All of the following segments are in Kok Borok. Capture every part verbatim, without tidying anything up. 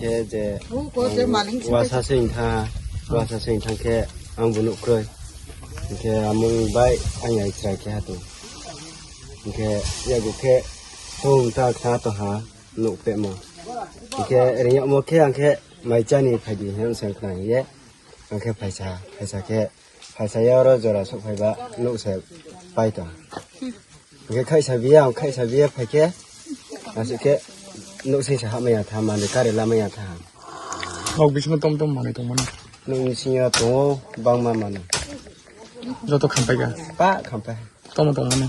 Hingke je, o, ko je ang maling wasa sing tha, wasa sing thang khe ang bo nuk kroi. Hingke amung bai ang ya chrai khe hatu. Hingke yago khe thung ta kha to ha nuk pe mo. Hingke ring ya mo khe ang khe mai chani phai di hen sen khna ye. Ang khe phaisa, phaisa khe, phaisa ya oro jora sok phaiba nuk se pai tong. Hingke khaisa biya, ang khaisa biya phaikhe, aswk khe nuk singsa hamya tha, manwi kari lamaya tha. Nok bisingo tom tom manwi tongmani. Nuk bisingo tongo bangma manwi. Joto khampai kha? Pa khampai. Tomo tongmani.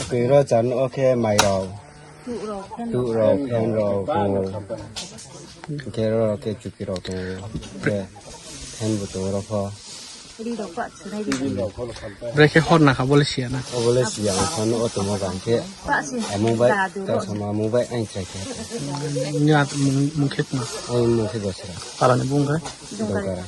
Twi ro charno o khe mai rok. Tuh rok, fan rok, fan rok tongo. Hingke ro khe chuki rok tongo. Hingke fan bo tongo ro pho. Ri rok pa chwnai ri. Bre khe hor na kha bole siya na. O bole siya ang phano o tomo bang khe. Pa si. Amung bai, ta sama amung bai ang chai khe. Nya mung, mung khe tma. Ang mung khe dosra. Para ni bung khe. Dongkara. Dongkara.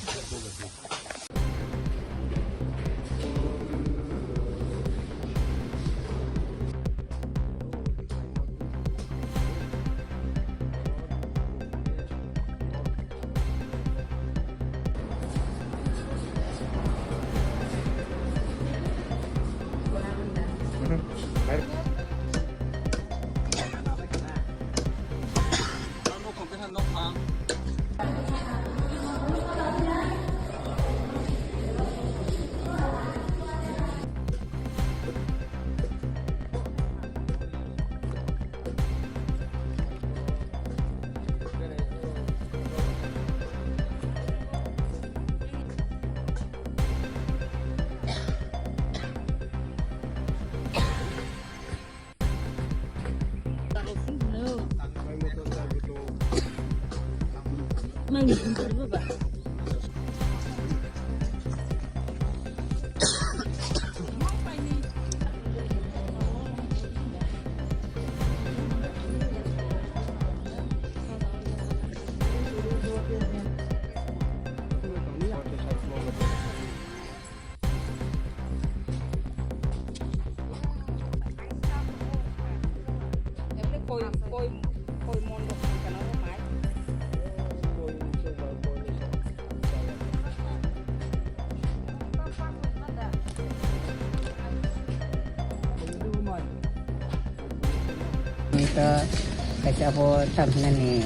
Ito kaisa abo tamhinani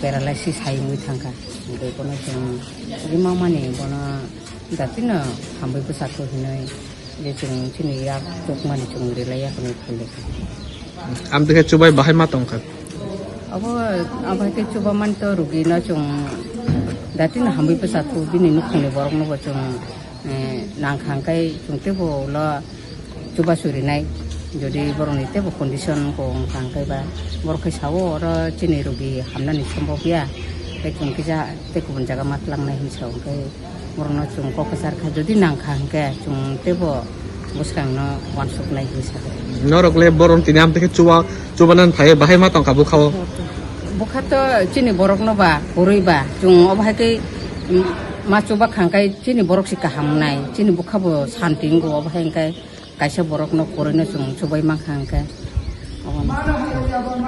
paralysis hai wngwi thangkha. Hingke bono chwng rimamani bono datino hambai bwsakho hinwi je chwng chini yak tukmani chwng relai ya hwnwi khailai. Amtwi khe chubai bahai ma tongkha? Abo, abo hai khe chubamani to rugino chwng datino hambai bwsakho bini nukhungni borokno bo chwng eh, nangkha hwnkhe chwng teibo ulo chubachu rinai. Jodi borokni teibo condition wngkha hwnkhe ba borok khe sao oro chini rogi hamnani sombob ya, tei chwng kisa tei kubun jaga ma tlangnai hinwi sao, hwnkhe borokno chwng kok kwchar kha, jodi nangkha hwnkhe chwng teibo bwswkangno uansuknai hinwi sakha. Norok le borok tini amtwi khe chuba, chubanani phai bahai ma tongkha bwkha-o? Bwkha to chini borokno ba kwrwi ba chwng obo hai khe, mm, ma chuba kha hwnkhe chini borok se kaham wngnai, chini bwkha bo santi wngo, obo hai hwnkhe kaisa borokno kwrwino chwng chubai mankha hwnkhe obono.